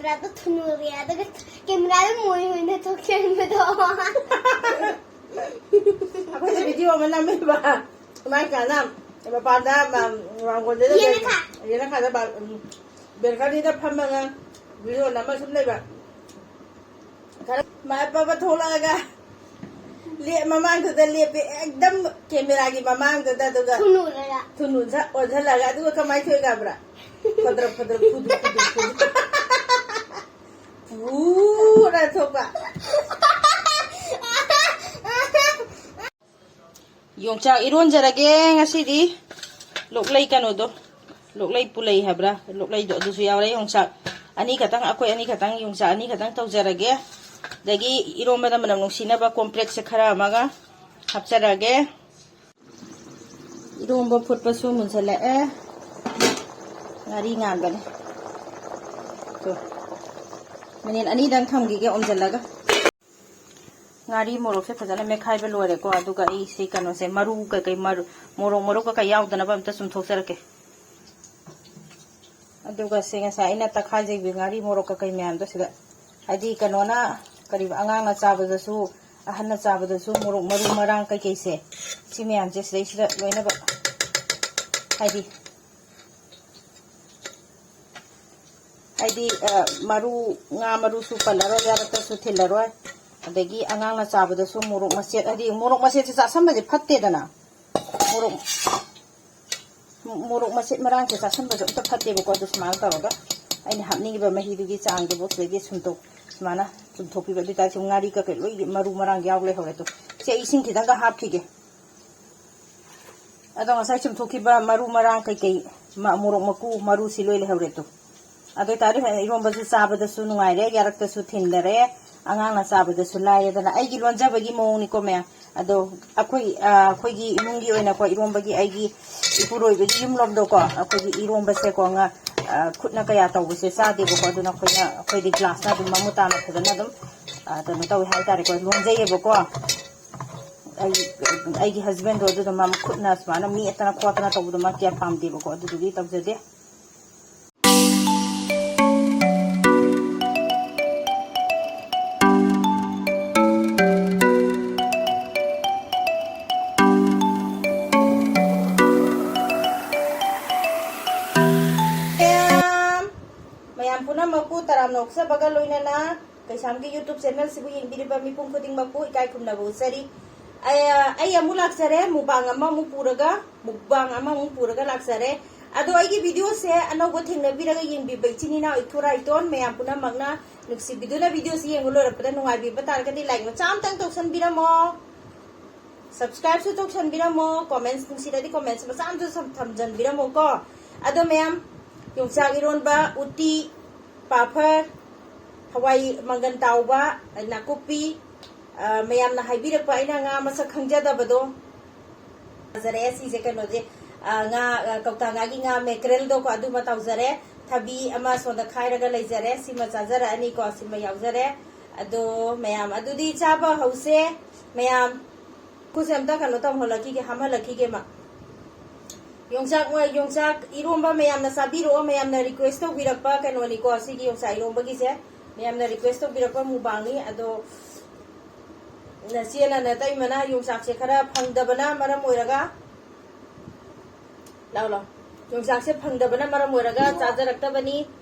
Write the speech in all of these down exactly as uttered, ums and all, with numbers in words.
ꯀꯦꯃꯦꯔꯥꯗꯣ ꯊꯨꯅꯨꯔꯦ, ꯑꯗꯨꯒ ꯀꯦꯃꯦꯔꯥꯗꯣ ꯃꯣꯏ ꯑꯣꯏꯅ ꯊꯣꯛꯆꯟꯕꯗꯣ꯫ ꯑꯩꯈꯣꯏꯁꯦ ꯚꯤꯗꯤꯑꯣ ꯑꯃ ꯅꯝꯃꯦꯕ꯫ ꯁꯨꯃꯥꯏꯅ ꯀꯥꯟꯗ ꯃꯄꯥꯟꯗ, ꯃ-, ꯃꯥꯡꯒꯣꯟꯗ ꯌꯦꯅꯈꯥ꯫ ꯌꯦꯅꯈꯥꯗ ꯕꯥ-, ꯎꯝ, ꯕꯦꯜꯀꯅꯤꯗ ꯐꯝꯃꯒ ꯚꯤꯗꯤꯑꯣ ꯅꯝꯃ ꯁꯨꯝ ꯂꯩꯕ꯫ ꯈꯔ ꯃꯥꯏ ꯄꯥꯕ ꯊꯣꯛꯂꯛꯑꯒ ꯂꯦꯞ-, ꯃꯃꯥꯡꯗꯨꯗ ꯂꯦꯞꯄꯦ, ꯑꯦꯛꯗꯝ ꯀꯦꯃꯦꯔꯥꯒꯤ ꯃꯃꯥꯡꯗꯨꯗ, ꯑꯗꯨꯒ ꯊꯨꯅꯨꯔꯒ꯫ ꯊꯨꯅꯨ ꯁ-, ꯑꯣꯟꯁꯤꯜꯂꯒ, ꯑꯗꯨꯒ ꯀꯃꯥꯏꯅ ꯊꯣꯛꯏ ꯈꯪꯕ꯭ꯔꯥ? ꯐꯗ꯭ꯔꯛ ꯐꯗ꯭ꯔꯛ ꯐꯨꯗꯨ ꯐꯨꯗꯨ ꯐꯨꯗꯨ꯫ ꯄꯨꯔꯥ ꯊꯣꯛꯄ꯫ ꯌꯣꯡꯆꯥꯛ ꯏꯔꯣꯟꯖꯔꯒꯦ ꯉꯁꯤꯗꯤ꯫ ꯂꯣꯛꯂꯩ ꯀꯩꯅꯣꯗꯣ, ꯂꯣꯛꯂꯩ ꯄꯨꯂꯩ ꯍꯥꯏꯕ꯭ꯔꯥ? ꯂꯣꯛꯂꯩꯗꯣ ꯑꯗꯨꯁꯨ ꯌꯥꯎꯔꯦ꯫ ꯌꯣꯡꯆꯥꯛ ꯑꯅꯤꯈꯛꯇꯪ, ꯑꯩꯈꯣꯏ ꯑꯅꯤꯈꯛꯇꯪ, ꯌꯣꯡꯆꯥꯛ ꯑꯅꯤꯈꯛꯇꯪ ꯇꯧꯖꯔꯒꯦ꯫ ꯑꯗꯒꯤ ꯏꯔꯣꯟꯕꯗ ꯃꯅꯝ ꯅꯨꯡꯁꯤꯅꯕ ꯀꯣꯝꯄ꯭ꯔꯦꯛꯁꯦ ꯈꯔ ꯑꯃꯒ ꯍꯥꯞꯆꯔꯒꯦ꯫ ꯏꯔꯣꯝꯕ ꯐꯨꯠꯄꯁꯨ ꯃꯨꯟꯁꯜꯂꯛꯑꯦ꯫ ꯉꯥꯔꯤ ꯉꯥꯟꯕꯅꯦ꯫ ꯇꯨ꯫ ꯃꯤꯅꯤꯠ ꯑꯅꯤꯗꯪ ꯊꯝꯈꯤꯒꯦ ꯑꯣꯝꯁꯤꯜꯂꯒ꯫ ꯉꯥꯔꯤ ꯃꯣꯔꯣꯛꯁꯦ ꯐꯖꯅ ꯃꯦꯠꯈꯥꯏꯕ ꯂꯣꯏꯔꯦꯀꯣ꯫ ꯑꯗꯨꯒ ꯑꯩ ꯁꯤ ꯀꯩꯅꯣꯁꯦ, ꯃꯔꯨ ꯀꯩꯀꯩ, ꯃꯔꯨ, ꯃꯣꯔꯣꯛ ꯃꯔꯨ ꯀꯩꯀꯩ ꯌꯥꯎꯗꯅꯕ ꯑꯝꯇ ꯆꯨꯝꯊꯣꯛꯆꯔꯛꯀꯦ꯫ ꯑꯗꯨꯒ ꯁꯤ ꯉꯁꯥꯏ ꯑꯩꯅ ꯇꯛꯈꯥꯏꯖꯈꯤꯕ ꯉꯥꯔꯤ ꯃꯣꯔꯣꯛ ꯀꯩꯀꯩ ꯃꯌꯥꯝꯗꯣ ꯁꯤꯗ, ꯍꯥꯏꯗꯤ ꯀꯩꯅꯣꯅ, ꯀꯔꯤꯕ, ꯑꯉꯥꯡꯅ ꯆꯥꯕꯗꯁꯨ, ꯑꯍꯟꯅ ꯆꯥꯕꯗꯁꯨ ꯃꯣꯔꯣꯛ ꯃꯔꯨ ꯃꯔꯥꯡ ꯀꯩꯀꯩꯁꯦ, ꯁꯤ ꯃꯌꯥꯝꯁꯦ ꯁꯤꯗꯩꯁꯤꯗ ꯂꯣꯏꯅꯃꯛ, ꯍꯥꯏꯗꯤ, ꯍꯥꯏꯗꯤ, ꯑ, ꯃꯔꯨ, ꯉꯥ ꯃꯔꯨꯁꯨ ꯄꯜꯂꯔꯣꯏ, ꯌꯥꯔꯛꯇꯁꯨ ꯊꯤꯜꯂꯔꯣꯏ꯫ ꯑꯗꯒꯤ ꯑꯉꯥꯡꯅ ꯆꯥꯕꯗꯁꯨ ꯃꯣꯔꯣꯛ ꯃꯆꯦꯠ, ꯍꯥꯏꯗꯤ ꯃꯣꯔꯣꯛ ꯃꯆꯦꯠꯁꯦ ꯆꯥꯁꯟꯕꯁꯦ ꯐꯠꯇꯦꯗꯅ꯫ ꯃꯣꯔꯣꯛ, ꯃꯣꯔꯣꯛ ꯃꯆꯦꯠ ꯃꯔꯥꯡꯁꯦ ꯆꯥꯁꯟꯕꯁꯨ ꯑꯝꯇ ꯐꯠꯇꯦꯕꯀꯣ꯫ ꯑꯗꯨ ꯁꯨꯃꯥꯏꯅ ꯇꯧꯔꯒ ꯑꯩꯅ ꯍꯥꯞꯅꯤꯡꯉꯤꯕ ꯃꯍꯤꯗꯨꯒꯤ ꯆꯥꯡꯗꯨꯕꯨ ꯁꯤꯗꯩꯗꯤ ꯁꯨꯝꯇꯣꯛ-, ꯁꯨꯃꯥꯏꯅ ꯆꯨꯝꯊꯣꯛꯄꯤꯕ꯫ ꯑꯗꯨ ꯑꯣꯏꯇꯥꯔꯗꯤ ꯁꯨꯝ ꯉꯥꯔꯤ ꯀꯩꯀꯩ ꯂꯣꯏ ꯃꯔꯨ ꯃꯔꯥꯡ ꯌꯥꯎ ꯂꯩꯍꯧꯔꯦ꯫ ꯑꯗꯣ ꯁꯤ ꯑꯩ ꯏꯁꯤꯡ ꯈꯤꯇꯪꯒ ꯍꯥꯞꯈꯤꯒꯦ꯫ ꯑꯗꯣ ꯉꯁꯥꯏ ꯆꯨꯝꯊꯣꯛꯈꯤꯕ ꯃꯔꯨ ꯃꯔꯥꯡ ꯀꯩꯀꯩ, ꯃ-, ꯃꯣꯔꯣꯛ ꯃꯀꯨ ꯃꯔꯨꯁꯤ ꯂꯣꯏ ꯂꯩꯍꯧꯔꯦ꯫ ꯑꯗꯣ ꯑꯗꯨ ꯑꯣꯏꯇꯥꯔꯗꯤ ꯍꯣꯔꯦꯟ ꯏꯔꯣꯝꯕꯁꯨ ꯆꯥꯕꯗꯁꯨ ꯅꯨꯡꯉꯥꯏꯔꯦ, ꯌꯥꯔꯛꯇꯁꯨ ꯊꯤꯟꯗꯔꯦ, ꯑꯉꯥꯡꯅ ꯆꯥꯕꯗꯁꯨ ꯂꯥꯏꯔꯦꯗꯅ꯫ ꯑꯩꯒꯤ ꯂꯣꯟꯖꯕꯒꯤ ꯃꯑꯣꯡꯅꯤꯀꯣ ꯃꯌꯥꯝ꯫ ꯑꯗꯣ ꯑꯩꯈꯣꯏ, ꯑ, ꯑꯩꯈꯣꯏꯒꯤ ꯏꯃꯨꯡꯒꯤ ꯑꯣꯏꯅꯀꯣ, ꯏꯔꯣꯝꯕꯒꯤ ꯑꯩꯒꯤ ꯏꯄꯨꯔꯣꯏꯕꯒꯤ ꯌꯨꯝ ꯂꯣꯝꯗꯀꯣ, ꯑꯩꯈꯣꯏꯒꯤ ꯏꯔꯣꯝꯕꯁꯦꯀꯣ, ꯉꯥ, ꯑ, ꯈꯨꯠꯅ ꯀꯌꯥ ꯇꯧꯕꯁꯦ ꯆꯥꯗꯦꯕꯀꯣ꯫ ꯑꯗꯨꯅ ꯑꯩꯈꯣꯏꯅ, ꯑꯩꯈꯣꯏꯗꯤ ꯒ꯭ꯂꯥꯁꯅ ꯑꯗꯨꯝ ꯃꯃꯨꯠ ꯇꯥꯅ ꯐꯖꯅ ꯑꯗꯨꯝ, ꯑ, ꯀꯩꯅꯣ ꯇꯧꯋꯦ ꯍꯥꯏꯇꯥꯔꯦꯀꯣ, ꯂꯣꯟꯖꯩꯌꯦꯕꯀꯣ꯫ ꯑꯩ, ꯑꯩꯒꯤ ꯍꯁꯕꯦꯟꯗꯣ ꯑꯗꯨꯗꯣ ꯃꯥ ꯈꯨꯠꯅ ꯁꯨꯃꯥꯏꯅ ꯃꯦꯠꯇꯅ ꯈꯣꯠꯇꯅ ꯇꯧꯕꯗꯣ ꯃꯥ ꯀꯌꯥ ꯄꯥꯝꯗꯦꯕꯀꯣ, ꯑꯗꯨꯗꯨꯒꯤ ꯇꯧꯖꯗꯦ꯫ ꯇꯔꯥꯝꯅ ꯑꯣꯛꯆꯕꯒ ꯂꯣꯏꯅꯅ ꯀꯩꯁꯥꯝꯒꯤ YouTube channel ꯁꯤꯕꯨ ꯌꯦꯡꯕꯤꯔꯤꯕ ꯃꯤꯄꯨꯝ ꯈꯨꯗꯤꯡꯃꯛꯄꯨ ꯏꯀꯥꯏ ꯈꯨꯝꯅꯕ ꯎꯠꯆꯔꯤ꯫ ꯑꯩ, ꯑꯩ ꯑꯃꯨꯛ ꯂꯥꯛꯆꯔꯦ, mukbang ꯑꯃꯃꯨꯛ ꯄꯨꯔꯒ, mukbang ꯑꯃꯃꯨꯛ ꯄꯨꯔꯒ ꯂꯥꯛꯆꯔꯦ꯫ ꯑꯗꯣ ꯑꯩꯒꯤ video ꯁꯦ ꯑꯅꯧꯕ ꯊꯦꯡꯅꯕꯤꯔꯒ ꯌꯦꯡꯕꯤꯕ ꯏꯆꯤꯟ ꯏꯅꯥꯎ ꯏꯈꯨꯔꯥ ꯏꯇꯣꯟ ꯃꯌꯥꯝ ꯄꯨꯝꯅꯃꯛꯅ ꯅꯨꯡꯁꯤꯕꯤꯗꯨꯅ video ꯁꯤ ꯌꯦꯡꯕ ꯂꯣꯏꯔꯛꯄꯗ ꯅꯨꯡꯉꯥꯏꯕꯤꯕ ꯇꯥꯔꯒꯗꯤ like ꯃꯆꯥ ꯑꯝꯇꯪ ꯇꯧꯁꯟꯕꯤꯔꯝꯃꯣ꯫ Subscribe ꯁꯨ ꯇꯧꯁꯟꯕꯤꯔꯝꯃꯣ, comments ꯅꯨꯡꯁꯤꯔꯗꯤ comments ꯃꯆꯥ ꯑꯃꯁꯨ ꯁꯝ-, ꯊꯝꯖꯟꯕꯤꯔꯝꯃꯣꯀꯣ꯫ ꯑꯗꯣ ꯃꯌꯥꯝ, ꯌꯣꯡꯆꯥꯛ ꯏꯔꯣꯟꯕ, ꯎꯇꯤ, ꯄꯥꯐꯔ, ꯍꯋꯥꯏ ꯃꯪꯒꯟ ꯇꯥꯎꯕ, ꯅꯥꯀꯨꯞꯄꯤ, ꯑ, ꯃꯌꯥꯝꯅ ꯍꯥꯏꯕꯤꯔꯛꯄ ꯑꯩꯅ ꯉꯥ ꯃꯁꯛ ꯈꯪꯖꯗꯕꯗꯣ ꯇꯥꯖꯔꯛꯑꯦ꯫ ꯁꯤꯁꯦ ꯀꯩꯅꯣꯁꯦ, ꯑ, ꯉꯥ, ꯑ, ꯀꯧꯇꯥ ꯉꯥꯒꯤ ꯉꯥ mackerel ꯗꯣꯀꯣ, ꯑꯗꯨꯃ ꯇꯥꯎꯖꯔꯦ꯫ ꯊꯕꯤ ꯑꯃ ꯁꯣꯝꯗ ꯈꯥꯏꯔꯒ ꯂꯩꯖꯔꯦ꯫ ꯁꯤꯃ ꯆꯥꯖꯔꯛꯑꯅꯤꯀꯣ, ꯁꯤꯃ ꯌꯥꯎꯖꯔꯦ꯫ ꯑꯗꯣ ꯃꯌꯥꯝ, ꯑꯗꯨꯗꯤ ꯆꯥꯕ ꯍꯧꯁꯦ ꯃꯌꯥꯝ꯫ ꯈꯨꯠꯁꯦ ꯑꯝꯇ ꯀꯩꯅꯣ ꯇꯧꯍꯜꯂꯛꯈꯤꯒꯦ, ꯍꯥꯝꯍꯜꯂꯛꯈꯤꯒꯦ ꯃꯥ꯫ ꯌꯣꯡꯆꯥꯛ, ꯌꯣꯡꯆꯥꯛ ꯏꯔꯣꯝꯕ ꯃꯌꯥꯝꯅ ꯆꯥꯕꯤꯔꯛꯑꯣ, ꯃꯌꯥꯝꯅ request ꯇꯧꯕꯤꯔꯛꯄ ꯀꯩꯅꯣꯅꯤꯀꯣ, ꯁꯤꯒꯤ ꯌꯣꯡꯆꯥꯛ ꯏꯔꯣꯝꯕꯒꯤꯁꯦ꯫ ꯃꯌꯥꯝꯅ request ꯇꯧꯕꯤꯔꯛꯄ mukbang ꯅꯤ꯫ ꯑꯗꯣ ꯅꯆꯦꯅ ꯅꯇꯩꯃꯅ ꯌꯣꯡꯆꯥꯛꯁꯦ ꯈꯔ ꯐꯪꯗꯕꯅ ꯃꯔꯝ ꯑꯣꯏꯔꯒ, ꯂꯥꯎ, ꯂꯥꯎ꯫ ꯌꯣꯡꯆꯥꯛꯁꯦ ꯐꯪꯗꯕꯅ ꯃꯔꯝ ꯑꯣꯏꯔꯒ ꯆꯥꯖꯔꯛꯇꯕꯅꯤ꯫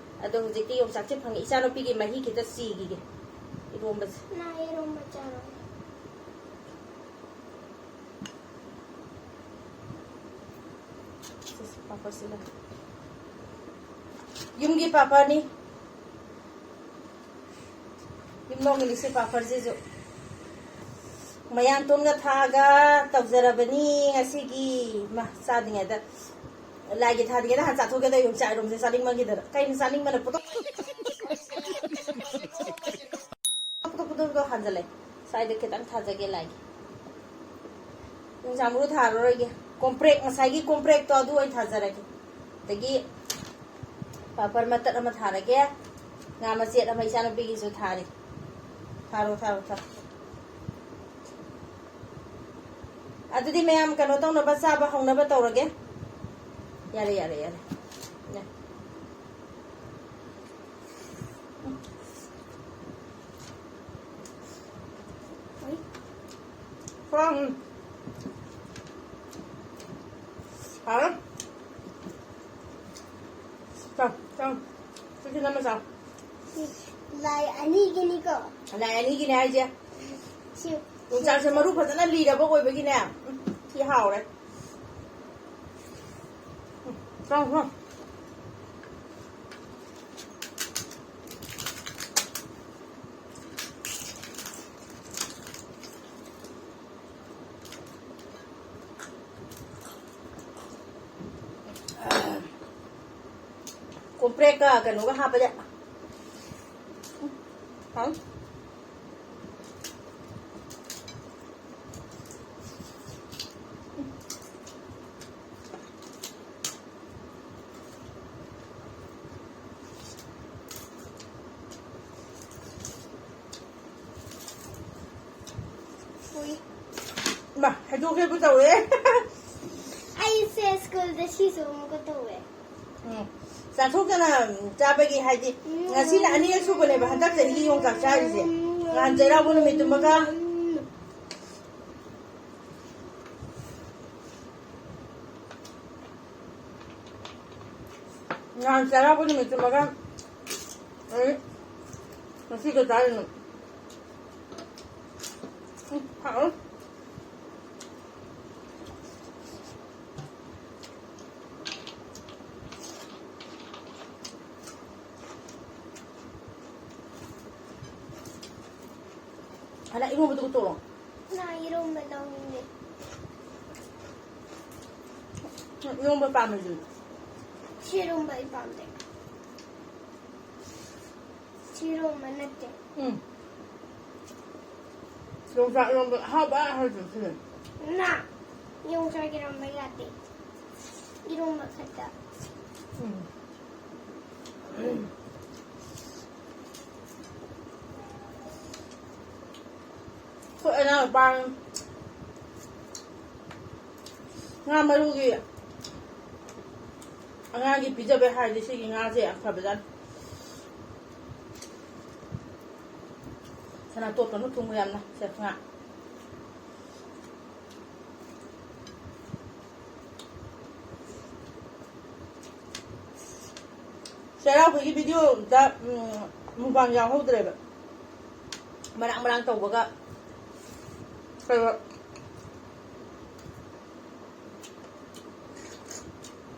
ꯑꯗꯣ ꯍꯧꯖꯤꯛꯇꯤ ꯌꯣꯡꯆꯥꯛꯁꯦ ꯐꯪꯉꯦ꯫ ꯏꯆꯥꯅꯨꯄꯤꯒꯤ ꯃꯍꯤ ꯈꯤꯇ ꯁꯤꯈꯤꯒꯦ ꯏꯔꯣꯝꯕꯁꯦ꯫ ꯅꯥ ꯏꯔꯣꯝꯕ ꯆꯥꯔꯣꯏ꯫ ꯁꯤꯁꯦ ꯄꯥꯄꯔꯁꯤꯅ꯫ ꯌꯨꯝꯒꯤ ꯄꯥꯄꯔꯅꯤ꯫ ꯌꯨꯝꯂꯣꯡꯒꯤꯅꯤ ꯁꯤ ꯄꯥꯄꯔꯁꯤꯁꯨ꯫ ꯃꯌꯥꯡꯇꯣꯟꯒ ꯊꯥꯛꯑꯒ ꯇꯧꯖꯔꯕꯅꯤ ꯉꯁꯤꯒꯤ꯫ ꯃꯥ, ꯆꯥꯗ꯭ꯔꯤꯉꯩꯗ ꯂꯥꯏꯒꯤ ꯊꯥꯗ꯭ꯔꯤꯉꯩꯗ ꯍꯥꯟꯅ ꯆꯥꯊꯣꯛꯀꯦ ꯇꯧ꯫ ꯌꯣꯡꯆꯥꯛ ꯏꯔꯣꯝꯁꯦ ꯆꯥꯅꯤꯡꯃꯟꯈꯤꯗꯅ꯫ ꯀꯩꯅꯣ ꯆꯥꯅꯤꯡꯕꯅ ꯄꯨꯗꯣꯛ ꯄꯨꯗꯣꯛ ꯄꯨꯗꯣꯛ ꯄꯨꯗꯣꯛ ꯍꯥꯟꯖꯜꯂꯦ꯫ ꯁ꯭ꯋꯥꯏꯗ ꯈꯤꯇꯪ ꯊꯥꯖꯒꯦ ꯂꯥꯏꯒꯤ꯫ ꯌꯣꯡꯆꯥꯛ ꯃꯔꯨ ꯊꯥꯔꯔꯣꯏꯒꯦ꯫ ꯀꯣꯝꯄ꯭ꯔꯦꯛ, ꯉꯁꯥꯏꯒꯤ ꯀꯣꯝꯄ꯭ꯔꯦꯛꯇꯣ ꯑꯗꯨ ꯑꯣꯏꯅ ꯊꯥꯖꯔꯒꯦ꯫ ꯑꯗꯒꯤ ꯄꯥꯄꯔ ꯃꯇꯠ ꯑꯃ ꯊꯥꯔꯒꯦ꯫ ꯉꯥ ꯃꯆꯦꯠ ꯑꯃ ꯏꯆꯥꯅꯨꯄꯤꯒꯤꯁꯨ ꯊꯥꯔꯤ꯫ ꯊꯥꯔꯣ, ꯊꯥꯔꯣ, ꯊꯥꯔꯣ꯫ ꯑꯗꯨꯗꯤ ꯃꯌꯥꯝ ꯀꯩꯅꯣ ꯇꯧꯅꯕ, ꯆꯥꯕ ꯍꯧꯅꯕ ꯇꯧꯔꯒꯦ꯫ ꯌꯥꯔꯦ, ꯌꯥꯔꯦ, ꯌꯥꯔꯦ꯫ ꯌꯥ-, ꯎꯝ꯫ ꯍꯥꯎꯔꯦ? ꯆꯥꯎ, ꯆꯥꯎ꯫ ꯆꯤꯛꯀꯟ ꯑꯃ ꯆꯥꯎ꯫ ꯂꯥꯏ ꯑꯅꯤꯒꯤꯅꯤꯀꯣ꯫ ꯂꯥꯏ ꯑꯅꯤꯒꯤꯅꯦ ꯍꯥꯏꯁꯦ꯫ ꯁꯤ ꯌꯣꯡꯆꯥꯛꯁꯦ ꯃꯔꯨ ꯐꯖꯅ ꯂꯤꯔꯕ ꯑꯣꯏꯕꯒꯤꯅꯦ꯫ ꯎꯝ, ꯁꯤ ꯍꯥꯎꯔꯦ꯫ ꯎꯝ, ꯆꯥꯎ, ꯆꯥꯎ꯫ ꯀꯣꯝꯄ꯭ꯔꯦꯛꯀ ꯀꯩꯅꯣꯒ ꯍꯥꯞꯄꯗ꯫ ꯍꯥꯎ꯫ ꯎꯏ꯫ ꯏꯃꯥ, ꯍꯥꯏꯗꯣꯛꯀꯦꯕꯨ ꯇꯧꯋꯦ꯫ ꯑꯩꯁꯦ ꯁ꯭ꯀꯨꯜꯗ ꯁꯤꯁꯨ ꯑꯃꯨꯛꯀ ꯇꯧꯋꯦ꯫ ꯎꯝ꯫ ꯆꯥꯊꯣꯛꯇꯅ ꯆꯥꯕꯒꯤ, ꯍꯥꯏꯗꯤ, ꯎꯝ꯫ ꯉꯁꯤꯅ ꯑꯅꯤꯔꯛ ꯁꯨꯕꯅꯦꯕ ꯍꯟꯗꯛ ꯆꯍꯤꯒꯤ ꯌꯣꯡꯆꯥꯛ ꯆꯥꯔꯤꯁꯦ꯫ ꯎꯝ꯫ ꯅꯍꯥꯟ ꯆꯩꯔꯥꯎꯕ ꯅꯨꯃꯤꯠꯇꯨꯃꯒ꯫ ꯎꯝ꯫ ꯅꯍꯥꯟ ꯆꯩꯔꯥꯎꯕ ꯅꯨꯃꯤꯠꯇꯨꯃꯒ ꯑꯩ ꯉꯁꯤꯒ ꯆꯥꯔꯤꯅꯦ꯫ ꯎꯝ, ꯍꯥꯎꯋꯦ꯫ ꯍꯥꯟꯅ ꯏꯔꯣꯝꯕꯗꯨꯒ ꯇꯣꯠꯂꯣ꯫ ꯅ ꯏꯔꯣꯝꯕ ꯂꯧꯅꯤꯡꯉꯦ꯫ ꯏꯔꯣꯝꯕ ꯄꯥꯝꯃꯦ ꯑꯗꯨꯗꯤ꯫ ꯁꯤ ꯏꯔꯣꯝꯕ ꯑꯩ ꯄꯥꯝꯗꯦ꯫ ꯁꯤ ꯏꯔꯣꯝꯕ ꯅꯠꯇꯦ꯫ ꯎꯝ꯫ ꯌꯣꯡꯆꯥꯛ ꯏꯔꯣꯝꯕ ꯑꯍꯥꯎꯕ ꯍꯥꯏꯗꯣ ꯁꯤꯅꯦ꯫ ꯅ, ꯌꯣꯡꯆꯥꯛ ꯏꯔꯣꯝꯕ ꯌꯥꯗꯦ꯫ ꯏꯔꯣꯝꯕ ꯈꯛꯇ꯫ ꯎꯝ꯫ ꯑꯩꯈꯣꯏ ꯑꯅꯥꯎꯄꯥ ꯉꯥ ꯃꯔꯨꯒꯤ ꯑꯉꯥꯡꯒꯤ ꯄꯤꯖꯕꯩ ꯍꯥꯏꯔꯗꯤ ꯁꯤꯒꯤ ꯉꯥꯁꯦ ꯌꯥꯝ ꯐꯕꯖꯥꯠꯅꯤ꯫ ꯁꯅꯥ ꯇꯣꯠꯀꯅꯨ ꯊꯨꯝ ꯌꯥꯝꯅ ꯁꯦ ꯉꯥ꯫ ꯆꯩꯔꯥꯎꯕꯒꯤ video ꯑꯝꯇ, ꯎꯝ, ꯃꯨꯛꯕꯥꯡ ꯌꯥꯎꯍꯧꯗ꯭ꯔꯦꯕ꯫ ꯃꯔꯥꯡ ꯃꯔꯥꯡ ꯇꯧꯕꯒ ꯀꯩꯅꯣ,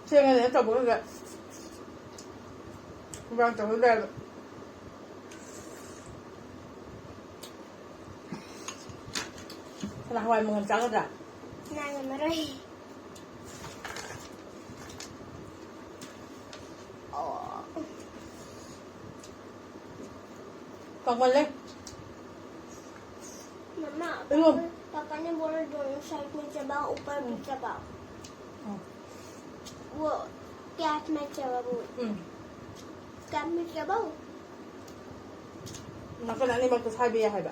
ꯊꯦꯡꯉꯅꯤ ꯇꯧꯕꯒ ꯃꯨꯛꯕꯥꯡ ꯇꯧꯍꯧꯗ꯭ꯔꯦꯕ꯫ ꯀꯅꯥ ꯍꯋꯥꯏ ꯃꯪꯒꯟ ꯆꯥꯒꯗ꯭ꯔꯥ? ꯀꯅꯥ ꯉꯝꯃꯔꯣꯏ꯫ ꯑꯣ꯫ ꯀꯪꯃꯜꯂꯦ꯫ मम्मा, ꯎꯝ꯫ पापा, पापा ने बोला दोनों साइड में चबाओ, ऊपर भी चबाओ। ꯎꯝ꯫ वो कैप में चबाओ। ꯎꯝ꯫ कैप में चबाओ। ꯅꯥꯀꯟ ꯑꯅꯤꯃꯛꯇ ꯁꯥꯏꯕ ꯌꯥꯏ ꯍꯥꯏꯕ꯫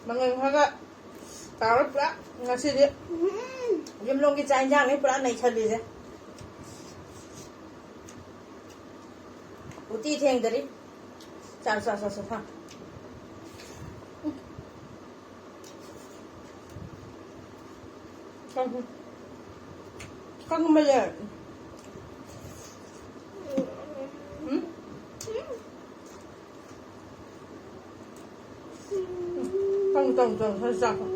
ꯃꯪꯒꯟ ꯈꯔꯒ ꯇꯧꯔ ꯄꯨꯔꯥ ꯉꯁꯤꯗꯤ ꯎꯝ꯫ ꯌꯨꯝꯂꯣꯝꯒꯤ ꯆꯥꯛ ꯏꯟꯖꯥꯡꯅꯤ ꯄꯨꯔꯥ ꯅꯩꯁꯜꯂꯤꯁꯦ꯫ ꯎꯇꯤ ꯊꯦꯡꯗꯔꯤ꯫ ꯆꯥ, ꯆꯥ, ꯆꯥ, ꯆꯥ, ꯆꯥ꯫ ꯀꯪ-, ꯀꯪꯕꯁꯦ꯫ ꯎꯝ? ꯀꯪ, ꯀꯪ, ꯀꯪ, ꯈꯔ ꯆꯥꯈꯣ꯫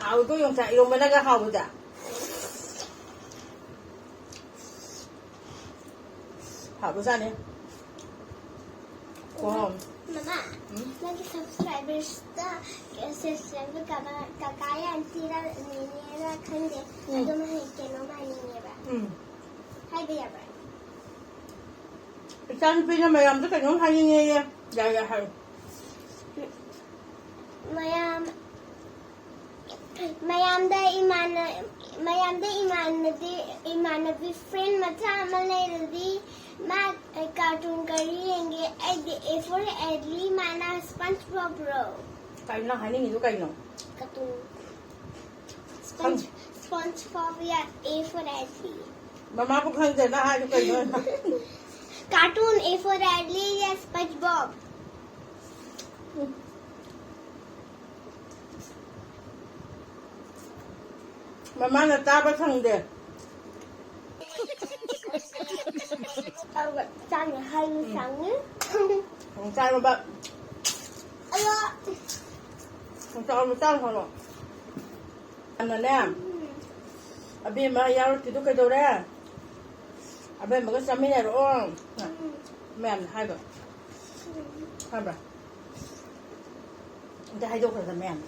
ꯍꯥꯎꯗꯣ ꯌꯣꯡꯆꯥꯛ ꯏꯔꯣꯝꯕꯅꯒ ꯍꯥꯎꯕꯗ꯫ ꯍꯥꯎꯕꯖꯥꯠꯅꯤ꯫ ꯈꯨꯍꯥꯎ ꯑꯃ꯫ ꯃꯃꯥ, ꯎꯝ? ꯅꯪꯒꯤ subscribers ꯇ ꯁꯤꯁꯇꯔꯒ ꯀꯀꯥ, ꯀꯀꯥ ꯑꯟꯇꯤꯔ ꯅꯦꯅꯦꯔ ꯈꯪꯗꯦ꯫ ꯎꯝ꯫ ꯑꯗꯨꯝ ꯍꯥꯏ-, ꯀꯩꯅꯣꯝ ꯍꯥꯏꯅꯤꯡꯉꯦꯕ꯫ ꯎꯝ꯫ ꯍꯥꯏꯕ ꯌꯥꯕ꯭ꯔꯥ? ꯏꯆꯥꯅꯨꯄꯤꯅ ꯃꯌꯥꯝꯗ ꯀꯩꯅꯣꯝ ꯍꯥꯏꯅꯤꯡꯉꯦꯌꯦ꯫ ꯌꯥꯏ, ꯌꯥꯏ, ꯍꯥꯏꯌꯨ꯫ ꯃꯌꯥꯝ, ꯃꯌꯥꯝꯗ ꯏꯃꯥꯟꯅ-, ꯃꯌꯥꯝꯗ ꯏꯃꯥꯟꯅꯕꯤ, ꯏꯃꯥꯟꯅꯕꯤ friend ꯃꯆꯥ ꯑꯃ ꯂꯩꯔꯗꯤ ꯃꯥ cartoon ꯀꯔꯤ ꯌꯦꯡꯒꯦ? ꯑꯩꯗꯤ A for Ellie, ꯃꯥꯅ SpongeBob bro꯫ ꯀꯩꯅꯣ ꯅꯪ ꯍꯥꯏꯅꯤꯡꯉꯤꯗꯣ ꯀꯩꯅꯣ? Cartoon꯫ ꯈꯪ- Sponge, SpongeBob ꯌꯥ, A for Ellie꯫ ꯃꯃꯥꯕꯨ ꯈꯪꯗꯦꯅ ꯍꯥꯏꯗꯣ ꯀꯩꯅꯣ? Cartoon A for Adley, yes, SpongeBob. ꯃꯃꯥꯅ ꯆꯥꯕ ꯁꯪꯗꯦ꯫ ꯆꯥꯅꯤ ꯍꯥꯏꯅ ꯎꯝ꯫ ꯆꯥꯅꯤ꯫ ꯎꯝ, ꯆꯥꯔꯣꯕ꯫ ꯑꯌꯥ꯫ ꯎꯝ, ꯆꯥꯔꯣ, ꯆꯥꯔꯣ, ꯆꯥꯔꯣ꯫ ꯌꯥꯝꯅꯅꯦ꯫ ꯎꯝ꯫ ꯑꯕꯦꯝꯃ ꯌꯥꯎꯔꯛꯇ꯭ꯔꯤꯗꯣ ꯀꯩꯗꯧꯔꯦ? ꯑꯕꯦꯝꯃꯒ ꯆꯥꯃꯤꯟꯅꯔꯛꯑꯣ꯫ ꯎꯝ꯫ ꯃꯌꯥꯝꯅ ꯍꯥꯏꯕ꯫ ꯎꯝ꯫ ꯈꯪꯕ꯭ꯔꯥ? ꯑꯝꯇ ꯍꯥꯏꯗꯣꯛꯈ꯭ꯔꯗ ꯃꯌꯥꯝꯗ꯫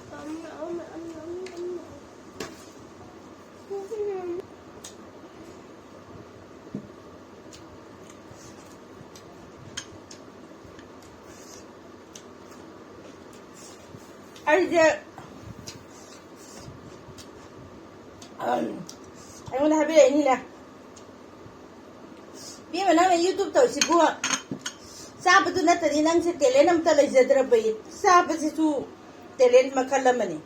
ꯑꯩꯁꯦ, ꯑꯝ, ꯑꯩꯉꯣꯟꯗ ꯍꯥꯏꯕꯤꯔꯛꯏꯅꯤꯅꯦ꯫ ꯏꯕꯦꯝꯃ, ꯅꯪꯅ YouTube ꯇꯧꯔꯤꯁꯤꯕꯨ ꯆꯥꯕꯗꯨ ꯅꯠꯇꯗꯤ ꯅꯪꯁꯦ talent ꯑꯝꯇ ꯂꯩꯖꯗ꯭ꯔꯕꯌꯦ꯫ ꯆꯥꯕꯁꯤꯁꯨ talent ꯃꯈꯜ ꯑꯃꯅꯤ꯫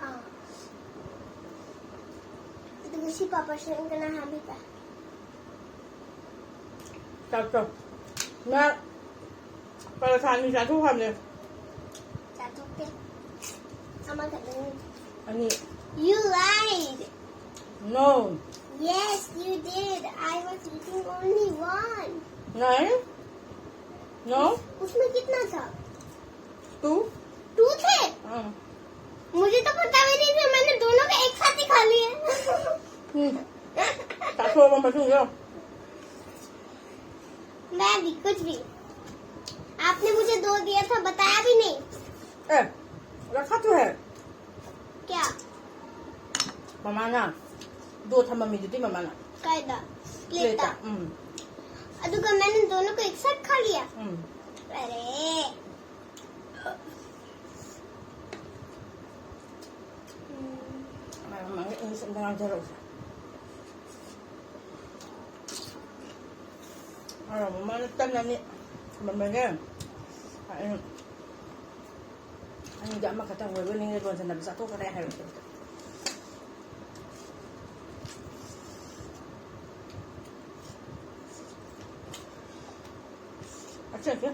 ꯑꯥ꯫ ꯑꯗꯨꯒ ꯁꯤ ꯄꯥꯄꯔꯁꯦ ꯀꯅꯥ ꯍꯥꯞꯄꯤꯕ? ꯆꯥꯎ, ꯆꯥꯎ꯫ ꯉꯥ ꯄꯔꯥꯊꯥ ꯑꯅꯤ ꯆꯥꯊꯣꯛꯈ꯭ꯔꯕꯅꯦ꯫ ꯆꯥꯊꯣꯛꯇꯦ꯫ ꯑꯃꯈꯛꯇꯅꯤ꯫ ꯑꯅꯤ꯫ You lied. No. Yes, you did. I was eating only one. नहीं। No. उसमें कितना था? Two. Two थे? हाँ। मुझे तो पता भी नहीं था, मैंने दोनों को एक साथ ही खा लिया। हम्म। चाकू में मसूंगा। मैं भी, कुछ भी। आपने मुझे दो दिया था, बताया भी नहीं। ए, रखा तो है। क्या? ꯃꯃꯥꯅ ꯗꯣ ꯊꯝꯃꯝꯃꯤꯗꯨꯗꯤ ꯃꯃꯥꯅ꯫ ꯀꯥꯏꯗ? Plate ꯇ꯫ Plate ꯇ, ꯎꯝ꯫ ꯑꯗꯨꯒ मैंने दोनों को एक साथ खा लिया। ꯎꯝ꯫ अरे। ꯎꯝ꯫ ꯃꯥ ꯃꯃꯥꯒ English ꯑꯝꯇ ꯉꯥꯡꯖꯔꯛꯎꯁꯦ꯫ ꯑ, ꯃꯃꯥꯅ ꯇꯟ ꯑꯅꯤ ꯊꯝꯃꯝꯃꯒꯦ꯫ ꯑꯩꯅ ꯑꯅꯤꯗꯣ ꯑꯃꯈꯛꯇꯪ ꯑꯣꯏꯕꯣꯏ ꯅꯤꯡꯉꯦ, ꯂꯣꯟꯁꯟꯅꯕ ꯆꯥꯊꯣꯛꯈ꯭ꯔꯦ ꯍꯥꯏꯕ꯫ ꯑꯆꯥ, ꯑꯆꯥ.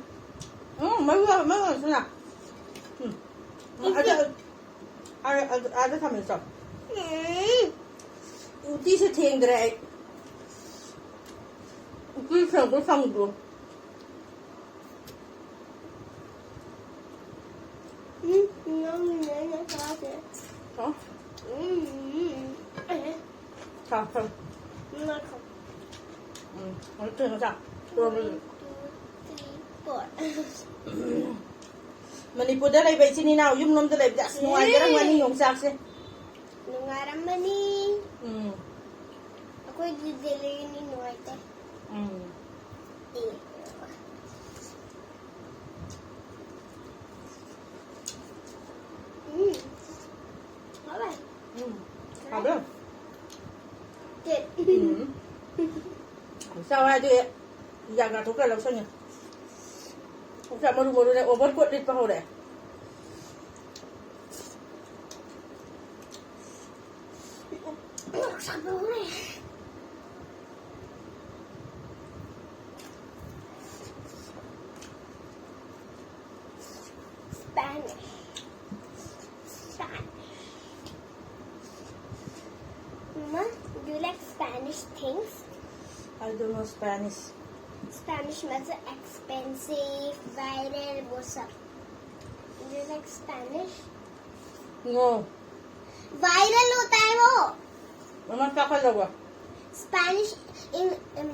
ꯎꯝ, ꯃꯔꯨ ꯌꯥꯎꯕ, ꯃꯔꯨ ꯌꯥꯎꯕꯁꯤꯅ. ꯎꯝ. ꯎꯝ, ꯑꯗ, ꯑꯗ, ꯑꯗ, ꯑꯗ ꯊꯝꯃꯦ, ꯆꯥꯎ. ꯎꯝ. ꯎꯇꯤꯁꯦ ꯊꯦꯡꯗ꯭ꯔꯦ ꯑꯩ. ꯎꯇꯤ ꯊꯦꯡꯕ ꯁꯪꯗ꯭ꯔꯣ? ꯎꯝ, ꯅꯪꯅ ꯆꯥꯁꯦ. ꯍꯥ? ꯎꯝ, ꯎꯝ, ꯎꯝ. ꯊꯥꯎ, ꯊꯥꯎ. ꯉꯥꯏꯈꯣ. ꯎꯝ, ꯍꯧꯖꯤꯛ ꯊꯣꯡꯉ ꯆꯥꯎ. One, two, three, four. ꯃꯅꯤꯄꯨꯔꯗ ꯂꯩꯕ ꯏꯆꯤꯟ ꯏꯅꯥꯎ ꯌꯨꯝꯂꯣꯝꯗ ꯂꯩꯕꯗꯤ ꯑꯁ ꯅꯨꯡꯉꯥꯏꯖꯔꯝꯒꯅꯤ ꯌꯣꯡꯆꯥꯛꯁꯦ. ꯅꯨꯡꯉꯥꯏꯔꯝꯃꯅꯤ. ꯎꯝ. ꯑꯩꯈꯣꯏꯗꯤ ꯗꯦꯜꯂꯤꯅꯤ ꯅꯨꯡꯉꯥꯏꯇꯦ. ꯎꯝ. ꯑꯦ. ꯎꯝ. ꯍꯥꯎꯋꯦ. ꯎꯝ. ꯍꯥꯎꯕ꯭ꯔꯣ? ꯇꯦ. ꯎꯝ. ꯆꯥꯎ ꯍꯥꯏꯗꯤ ꯌꯥꯒꯥ ꯊꯣꯛꯈ꯭ꯔ ꯂꯧꯁꯪꯉꯦ. ꯌꯣꯡꯆꯥꯛ ꯃꯔꯨ ꯃꯔꯨꯅꯦ, overcoat ꯂꯤꯠꯄ ꯍꯧꯔꯦ. Spanish. Spanish. Mama, do you like Spanish things? I don't know Spanish. Spanish मतलब expensive, viral, वो सब. Do you like Spanish? No. Viral होता है वो. मम्मा क्या कर लोगा? Spanish in, um,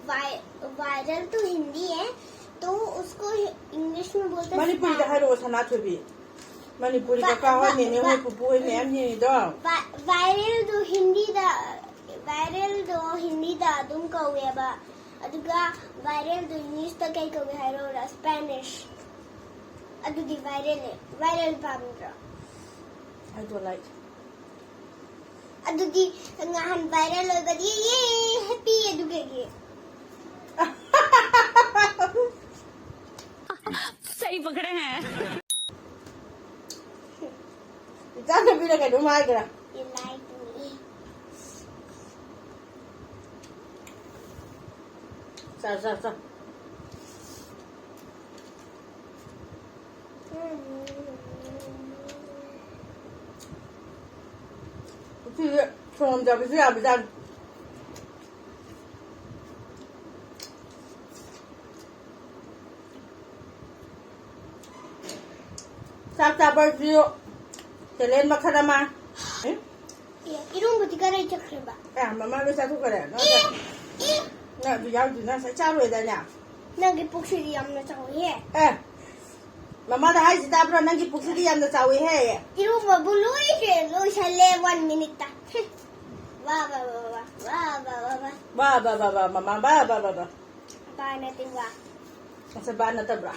vi-, viral तो हिंदी है, तो उसको इंग्लिश में बोलते हैं. ꯃꯅꯤꯄꯨꯔꯤꯗ ꯍꯥꯏꯔꯛꯑꯣ, ꯁꯅꯥꯊꯣꯏꯕꯤ. ꯃꯅꯤꯄꯨꯔꯤ ꯀꯀꯥ ꯍꯣꯏ, ꯅꯦꯅꯦ ꯍꯣꯏ, ꯄꯨꯄꯨ ꯍꯣꯏ ꯃꯌꯥꯝ ꯌꯦꯡꯉꯤꯗꯣ. ꯚꯥꯏꯔꯦꯜꯗꯣ ꯍꯤꯟꯗꯤꯗ, ꯚꯥꯏꯔꯦꯜꯗꯣ ꯍꯤꯟꯗꯤꯗ ꯑꯗꯨꯝ ꯀꯧꯋꯦꯕ. ꯑꯗꯨꯒ ꯚꯥꯏꯔꯦꯜꯗꯣ ꯏꯪꯂꯤꯁꯇ ꯀꯩ ꯀꯧꯒꯦ ꯍꯥꯏꯔꯣꯔꯥ? ꯁ꯭ꯄꯦꯅꯤꯁ. ꯑꯗꯨꯗꯤ ꯚꯥꯏꯔꯦꯜꯅꯦ. ꯚꯥꯏꯔꯦꯜ ꯄꯥꯝꯗ꯭ꯔꯣ? I don't like. ꯑꯗꯨꯗꯤ ꯉꯍꯥꯟ ꯚꯥꯏꯔꯦꯜ ꯑꯣꯏꯕꯗꯤ ꯌꯦ ꯍꯦꯄꯤ ꯑꯗꯨꯒꯒꯤ. सही पकड़े हैं. ꯏꯆꯥꯅꯨꯄꯤꯅ ꯀꯩꯅꯣꯝ ꯍꯥꯏꯈ꯭ꯔꯥ? You like me. ꯆꯥ, ꯆꯥ, ꯆꯥ. ꯎꯇꯤꯁꯦ ꯊꯣꯡꯉꯝꯗꯕꯁꯨ ꯌꯥꯕꯖꯥꯠꯅꯤ꯫ ꯆꯥꯛ ꯆꯥꯕꯁꯤꯁꯨ talent ꯃꯈꯜ ꯑꯃ꯫ ꯑꯦ, ꯏꯔꯣꯝꯕꯗꯤ ꯀꯗꯥꯏ ꯆꯠꯈ꯭ꯔꯦꯕ? ꯑꯦ, ꯃꯃꯥ ꯂꯣꯏ ꯆꯥꯊꯣꯛꯈ꯭ꯔꯦ꯫ ꯅꯪ ꯑꯦ, ꯑꯦ꯫ ꯅꯪ ꯑꯗꯨ ꯌꯥꯎꯗ꯭ꯔꯤ, ꯅꯪ ꯉꯁꯥꯏ ꯆꯥꯔꯣꯏꯗꯥꯏꯅꯦ? ꯅꯪꯒꯤ ꯄꯨꯛꯁꯤꯗꯤ ꯌꯥꯝꯅ ꯆꯥꯎꯋꯤꯍꯦ꯫ ꯑꯦ, ꯃꯃꯥꯗ ꯍꯥꯏꯁꯤ ꯇꯥꯕ꯭ꯔꯣ? ꯅꯪꯒꯤ ꯄꯨꯛꯁꯤꯗꯤ ꯌꯥꯝꯅ ꯆꯥꯎꯋꯤꯍꯦ꯫ ꯏꯔꯣꯝꯕꯕꯨ ꯂꯣꯏꯁꯦ ꯂꯣꯏꯁꯜꯂꯦ one minuteꯇ꯫ ꯍꯦ꯫ ꯋꯥ, ꯋꯥ, ꯋꯥ, ꯋꯥ, ꯋꯥ, ꯋꯥ, ꯋꯥ, ꯋꯥ, ꯋꯥ꯫ ꯋꯥ, ꯋꯥ, ꯋꯥ, ꯋꯥ, ꯃꯃꯥ, ꯋꯥ, ꯋꯥ, ꯋꯥ, ꯋꯥ꯫ ꯕꯥ ꯅꯠꯇꯦ, ꯋꯥ꯫ ꯑꯁ, ꯕꯥ ꯅꯠꯇꯕ꯭ꯔꯥ?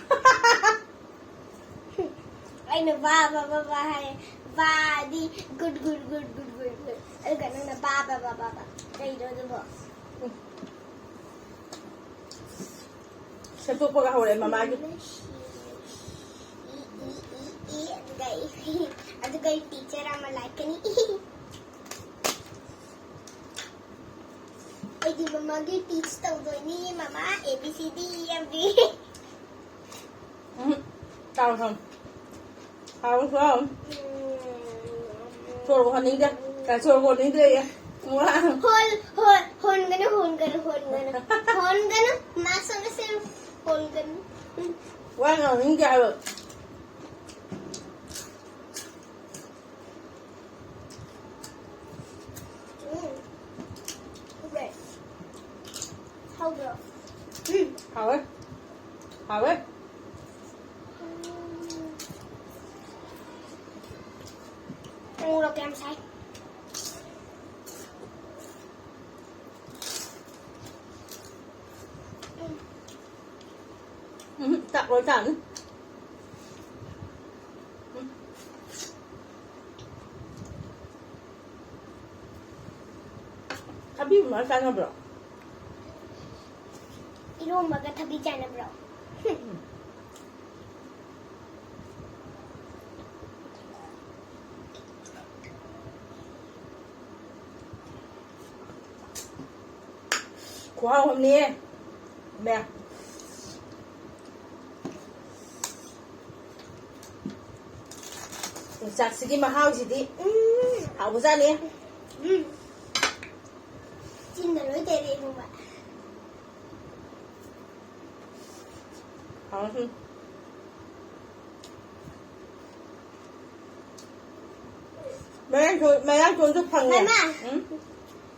ꯑꯩꯅ ꯕꯥ, ꯕꯥ, ꯕꯥ, ꯕꯥ ꯍꯥꯏ꯫ ꯕꯥꯗꯤ good, good, good, good, good, good. ꯑꯗꯨꯒ ꯅꯪꯅ ꯕꯥ, ꯕꯥ, ꯕꯥ, ꯕꯥ, ꯕꯥ꯫ ꯀꯩꯅꯣ ꯑꯗꯨꯕꯣ? ꯎꯝ꯫ ꯁꯦꯝꯗꯣꯛꯄꯒ ꯍꯧꯔꯛꯑꯦ ꯃꯃꯥꯒꯤ꯫ ꯏ, ꯏ, ꯏ, ꯏ, ꯑꯗꯨꯒ ꯑꯩ, ꯑꯗꯨꯒ ꯑꯩ teacher ꯑꯃ ꯂꯥꯛꯀꯅꯤ꯫ ꯑꯩꯗꯤ ꯃꯃꯥꯒꯤ teach ꯇꯧꯗꯣꯏꯅꯤ, ꯃꯃꯥ, A B C D E F G꯫ ꯎꯝ, ꯆꯥꯎ, ꯆꯥꯎ꯫ ꯍꯥꯎ, ꯆꯥꯎ꯫ ꯎꯝ꯫ ꯁꯣꯔ ꯍꯣꯟꯅꯤꯡꯗꯦ꯫ ꯀ-, ꯁꯣꯔ ꯍꯣꯟꯅꯤꯡꯗ꯭ꯔꯦꯌꯦ꯫ ꯋꯥ꯫ ꯍꯣꯟ-, ꯍꯣꯟ-, ꯍꯣꯟꯒꯅꯨ, ꯍꯣꯟꯒꯅꯨ, ꯍꯣꯟꯒꯅꯨ꯫ ꯍꯣꯟꯒꯅꯨ, mask ꯑꯃ ꯁꯦꯝ-, ꯍꯣꯟꯒꯅꯨ꯫ ꯎꯝ꯫ ꯋꯥ ꯉꯥꯡꯅꯤꯡꯗꯦ ꯍꯥꯏꯕ꯫ ꯎꯝ꯫ ꯍꯥꯎꯕ꯭ꯔꯣ? ꯍꯥꯎꯕ꯭ꯔꯣ? ꯎꯝ, ꯍꯥꯎꯋꯦ꯫ ꯍꯥꯎꯋꯦ꯫ ꯎꯝ꯫ ꯎ, ꯃꯣꯔꯣꯛ ꯌꯥꯝ ꯁꯥꯏ꯫ ꯎꯝ꯫ ꯎꯝ, ꯆꯥꯛ ꯂꯣꯏ ꯆꯥꯅꯤ꯫ ꯎꯝ꯫ ꯊꯕꯤꯒꯨꯝꯕ ꯆꯥꯅꯕ꯭ꯔꯣ? ꯏꯔꯣꯝꯕꯒ ꯊꯕꯤ ꯆꯥꯅꯕ꯭ꯔꯣ? ꯎꯝ꯫ ꯈꯨꯍꯥꯎ ꯑꯃꯅꯤꯍꯦ꯫ ꯃꯌꯥꯝ꯫ ꯌꯣꯡꯆꯥꯛꯁꯤꯒꯤ ꯃꯍꯥꯎꯁꯤꯗꯤ, ꯎꯝ, ꯍꯥꯎꯕꯖꯥꯠꯅꯤ꯫ ꯎꯝ꯫ ꯆꯤꯟꯗ ꯂꯣꯏ ꯇꯩꯔꯦ ꯏꯕꯨꯡꯉꯣ꯫ ꯍꯥꯎꯔꯁꯤ꯫ ꯃꯌꯥꯡ ꯇꯣꯟ-, ꯃꯌꯥꯡ ꯇꯣꯟꯁꯨ ꯐꯪꯉꯦ꯫ ꯃꯃꯥ꯫ ꯎꯝ?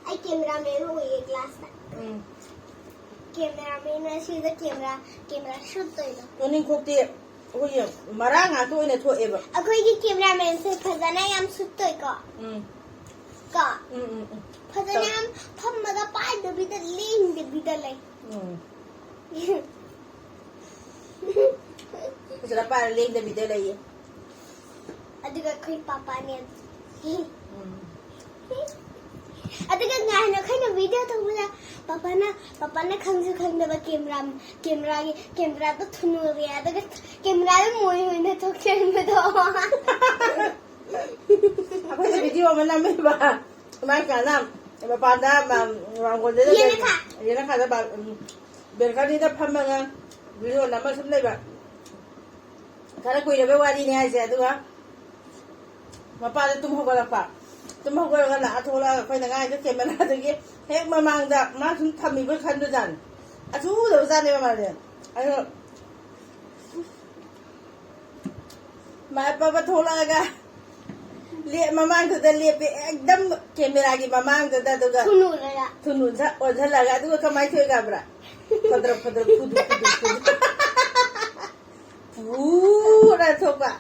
ꯑꯩ cameraman ꯑꯣꯏꯌꯦ classꯇ꯫ ꯎꯝ꯫ Cameraman ꯑꯁꯤꯗ camera, camera shoot ꯇꯧꯔꯤꯗꯣ꯫ ꯇꯣꯅꯤꯡꯈꯣꯛꯇꯤ ꯑꯩꯈꯣꯏꯒꯤ ꯃꯔꯥ ꯉꯥꯛꯇ ꯑꯣꯏꯅ ꯊꯣꯛꯑꯦꯕ꯫ ꯑꯩꯈꯣꯏꯒꯤ cameramanꯁꯦ ꯐꯖꯅ ꯌꯥꯝ shoot ꯇꯧꯏꯀꯣ꯫ ꯎꯝ꯫ ꯀꯣ? ꯎꯝ, ꯎꯝ, ꯎꯝ꯫ ꯐꯖꯅ ꯇꯧ꯫ ꯌꯥꯝ ꯐꯝꯃꯒ ꯄꯥꯏꯗꯕꯤꯗ ꯂꯦꯡꯗꯕꯤꯗ ꯂꯩ꯫ ꯎꯝ꯫ ꯐꯖꯅ ꯄꯥꯏꯔ ꯂꯦꯡꯗꯕꯤꯗ ꯂꯩꯌꯦ꯫ ꯑꯗꯨꯒ ꯑꯩꯈꯣꯏ ꯄꯥꯄꯥꯅꯦ꯫ ꯎꯝ꯫ ꯑꯗꯨꯒ ꯉꯍꯥꯟ ꯑꯩꯈꯣꯏꯅ video ꯇꯧꯕꯗ ꯄꯥꯄꯥꯅ, ꯄꯥꯄꯥꯅ ꯈꯪꯁꯨ ꯈꯪꯗꯕ camera, cameraꯒꯤ, cameraꯗꯣ ꯊꯨꯅꯨꯔꯦ꯫ ꯑꯗꯨꯒ cameraꯗꯣ ꯃꯣꯏ ꯑꯣꯏꯅ ꯊꯣꯛꯆꯟꯕꯗꯣ꯫ ꯑꯩꯈꯣꯏꯅ video ꯑꯃ ꯅꯝꯃꯦꯕ꯫ ꯃꯥꯏ ꯀꯥꯅ ꯃꯄꯥꯟꯗ, ꯃ-, ꯃꯥꯡꯒꯣꯟꯗ ꯌꯦꯅꯈꯥ꯫ ꯌꯦꯅꯈꯥꯗ ꯕꯥ-, ꯎꯝ, balconyꯗ ꯐꯝꯃꯒ video ꯅꯝꯃ ꯁꯨꯝ ꯂꯩꯕ꯫ ꯈꯔ ꯀꯨꯏꯔꯕꯩ ꯋꯥꯔꯤꯅꯤ ꯍꯥꯏꯁꯦ꯫ ꯑꯗꯨꯒ ꯃꯄꯥꯗ ꯇꯨꯝ ꯍꯧꯒꯠꯂꯛꯄ꯫ ꯇꯨꯝ ꯍꯧꯒꯠꯂꯒ ꯂꯥꯛꯑ ꯊꯣꯛꯂꯛꯑꯒ ꯑꯩꯈꯣꯏꯅ ꯉꯥꯏꯗ cameraꯗꯒꯤ ꯍꯦꯛ ꯃꯃꯥꯡꯗ ꯃꯥ ꯁꯨꯝ ꯊꯝꯃꯤꯕꯣꯏ ꯈꯟꯕꯖꯥꯠꯅꯤ꯫ ꯑꯁ ꯎꯗꯕꯖꯥꯠꯅꯦꯕ ꯃꯥꯁꯦ꯫ ꯑꯗꯣ ꯃꯥ ꯄꯕ ꯊꯣꯛꯂꯛꯑꯒ ꯂꯦꯞ-, ꯃꯃꯥꯡꯗꯨꯗ ꯂꯦꯞꯄꯦ, ꯑꯦꯛꯗꯝ cameraꯒꯤ ꯃꯃꯥꯡꯗꯨꯗ, ꯑꯗꯨꯒ ꯊꯨꯅꯨꯔꯒ꯫ ꯊꯨꯅꯨ ꯁ-, ꯑꯣꯟꯁꯤꯜꯂꯒ, ꯑꯗꯨꯒ ꯀꯃꯥꯏꯅ ꯊꯣꯛꯏ ꯈꯪꯕ꯭ꯔꯥ? ꯐꯗ꯭ꯔꯛ ꯐꯗ꯭ꯔꯛ ꯐꯨꯗꯨꯛ ꯐꯨꯗꯨꯛ ꯐꯨꯗꯨꯛ꯫ ꯄꯨꯔ ꯊꯣꯛꯄ꯫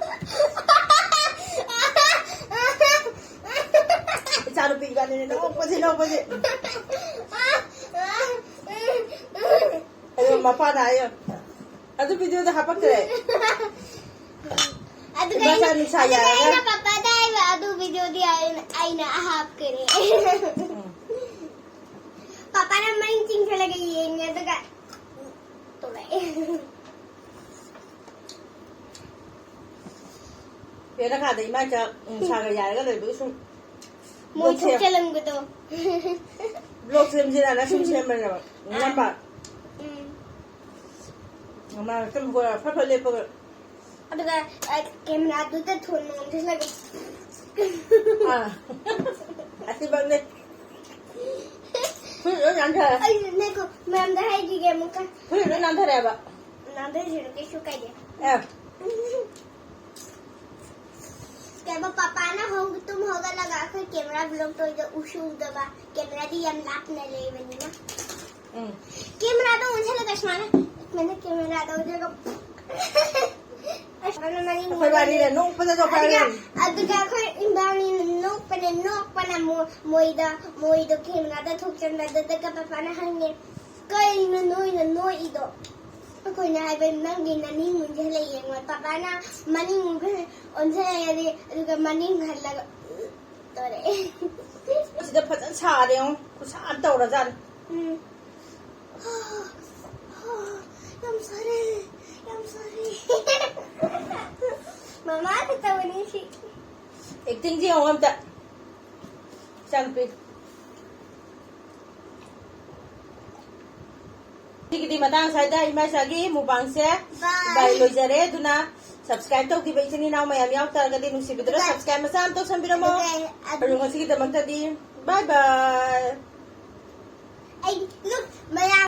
ꯏꯆꯥꯅꯨꯄꯤ ꯏꯕꯥꯅꯤꯅ ꯅꯣꯛꯄꯁꯤ, ꯅꯣꯛꯄꯁꯤ꯫ ꯑꯗꯨ ꯃꯄꯥꯅ ꯍꯥꯏꯌꯣ, "ꯑꯗꯨ videoꯗ ꯍꯥꯄꯛꯇ꯭ꯔꯦ?" ꯑꯗꯨꯒ ꯏꯃꯥ ꯑꯩꯅ, ꯆꯥ ꯅꯨꯡꯁꯥ ꯑꯗꯨꯒ ꯌꯥꯔꯒ꯫ ꯑꯩꯅ ꯄꯥꯄꯥꯗ ꯍꯥꯏꯕ, "ꯑꯗꯨ videoꯗꯤ ꯑꯩꯅ, ꯑꯩꯅ ꯍꯥꯞꯈ꯭ꯔꯦ꯫" ꯎꯝ꯫ ꯄꯥꯄꯥꯅ ꯃꯩ ꯆꯤꯡꯁꯤꯜꯂꯒ ꯌꯦꯡꯉꯦ, ꯑꯗꯨꯒ ꯇꯣꯛꯂꯛꯑꯦ꯫ ꯌꯦꯅꯈꯥꯗ ꯏꯃꯥ ꯆꯥ, ꯎꯝ, ꯅꯨꯡꯁꯥꯒ ꯌꯥꯏꯔꯒ ꯂꯩꯕꯒꯤ ꯁꯨꯝ ꯃꯣꯏ vlog ꯁꯦꯝ-, ꯊꯣꯛꯆꯜꯂꯝꯕꯗꯣ꯫ Vlog ꯁꯦꯝꯁꯤꯔꯥꯅ ꯁꯨꯝ ꯁꯦꯝꯕꯅꯦꯕ꯫ ꯑꯥ꯫ ꯅꯝꯕ꯫ ꯎꯝ꯫ ꯃꯥ ꯁꯨꯝ ꯐꯠ ꯐꯠ ꯂꯦꯞꯄꯒ ꯑꯗꯨꯒ ꯀꯦꯃꯦꯔꯥꯗꯨꯗ ꯊꯣꯟ ꯅꯣꯝꯁꯤꯜꯂꯒ ꯑꯥ ꯑꯁꯤꯃꯛꯅꯦ꯫ ꯐꯨꯔꯤꯠ ꯂꯣꯏ ꯅꯥꯟꯊꯔꯦ꯫ ꯑꯩ ꯅꯦꯀꯣ ꯃꯌꯥꯝꯗ ꯍꯥꯏꯈꯤꯒꯦ ꯑꯃꯨꯛꯀ꯫ ꯐꯨꯔꯤꯠ ꯂꯣꯏ ꯅꯥꯟꯊꯔꯦꯕ꯫ ꯅꯥꯟꯊꯁꯤꯔ ꯀꯩꯁꯨ ꯀꯥꯏꯗꯦ꯫ ꯑꯦ ꯀꯩꯕ ꯄꯄꯥꯅ ꯍꯧ ꯇꯨꯝ ꯍꯧꯒꯠꯂꯒ ꯑꯩꯈꯣꯏ ꯀꯦꯃꯦꯔꯥ ꯕ꯭ꯂꯣꯛ ꯇꯧꯔꯤꯗꯣ ꯎꯁꯨ ꯎꯗꯕ꯫ ꯀꯦꯃꯦꯔꯥꯗꯤ ꯌꯥꯝ ꯂꯥꯞꯅ ꯂꯩꯕꯅꯤꯅ꯫ ꯎꯝ ꯀꯦꯃꯦꯔꯥꯗꯣ ꯑꯣꯟꯁꯤꯜꯂꯒ ꯁꯨꯃꯥꯏꯅ ꯁꯨꯃꯥꯏꯅ ꯀꯦꯃꯦꯔꯥꯗꯣ ꯑꯣꯟꯁꯤꯜꯂꯒ ꯑꯁ ꯑꯗꯨꯅ ꯃꯅꯤꯡ ꯑꯩꯈꯣꯏ ꯋꯥꯅꯤꯅ ꯅꯣꯛꯄꯗ ꯅꯣꯛꯄ ꯑꯗꯨꯒ ꯍꯥꯏꯔꯦ꯫ ꯑꯗꯨꯒ ꯑꯩꯈꯣꯏ ꯏꯕꯥꯅꯤꯅ ꯅꯣꯛꯄꯅꯦ ꯅꯣꯛꯄꯅ ꯃꯣ- ꯃꯣꯏꯗ ꯃꯣꯏꯗꯣ ꯀꯦꯃꯦꯔꯥꯗ ꯊꯣꯛꯆꯟꯕ꯫ ꯑꯗꯨꯗꯒ ꯄꯄꯥꯅ ꯍꯪꯉꯦ, "ꯀꯩꯅꯣ ꯅꯣꯏꯅ ꯅꯣꯛꯏꯗꯣ?" ꯑꯩꯈꯣꯏꯅ ꯍꯥꯏꯕ, "ꯅꯪꯒꯤ ꯅꯅꯤꯡ ꯑꯣꯟꯁꯤꯜꯂ ꯌꯦꯡꯉꯣ꯫" ꯄꯄꯥꯅ ꯃꯅꯤꯡ ꯑꯣꯟꯁꯤꯜꯂꯛꯑꯦ ꯑꯗꯨꯒ ꯃꯅꯤꯡ ꯍꯜꯂꯒ ꯇꯧꯔꯛꯑꯦ꯫ ꯁꯤꯗ ꯐꯖꯅ ꯁꯥꯔꯦ ꯌꯦꯡꯉꯣ꯫ ꯈꯨꯠꯁꯥ ꯑꯃ ꯇꯧꯔꯖꯥꯠꯅꯤ꯫ ꯎꯝ꯫ ꯌꯥꯝ ꯁꯥꯔꯦ, ꯌꯥꯝ ꯁꯥꯔꯦ꯫ ꯃꯃꯥꯅ ꯇꯧꯕꯅꯤ ꯁꯤ꯫ ꯑꯦꯛꯇꯤꯡꯁꯦ ꯌꯦꯡꯉꯣ ꯑꯝꯇ꯫ ꯏꯆꯥꯅꯨꯄꯤ꯫ ꯁꯤꯒꯤꯗꯤ ꯃꯇꯥꯡ ꯁ꯭ꯋꯥꯏꯗ ꯏꯃꯥ ꯏꯆꯥꯒꯤ ꯃꯨꯛꯕꯥꯡꯁꯦ Bye. ꯕꯥꯏ ꯂꯣꯏꯖꯔꯦ꯫ ꯑꯗꯨꯅ subscribe ꯇꯧꯈꯤꯕ ꯏꯆꯤꯟ ꯏꯅꯥꯎ ꯃꯌꯥꯝ ꯌꯥꯎ ꯇꯥꯔꯒꯗꯤ ꯅꯨꯡꯁꯤꯕꯤꯗꯨꯅ Bye. Subscribe ꯃꯆꯥ ꯑꯃ ꯇꯧꯁꯟꯕꯤꯔꯝꯃꯣ꯫ ꯑꯗꯨꯒ ꯑꯗꯨ- ꯑꯗꯨ ꯉꯁꯤꯒꯤꯗꯃꯛꯇꯗꯤ bye bye꯫ ꯑꯩ look ꯃꯌꯥꯝ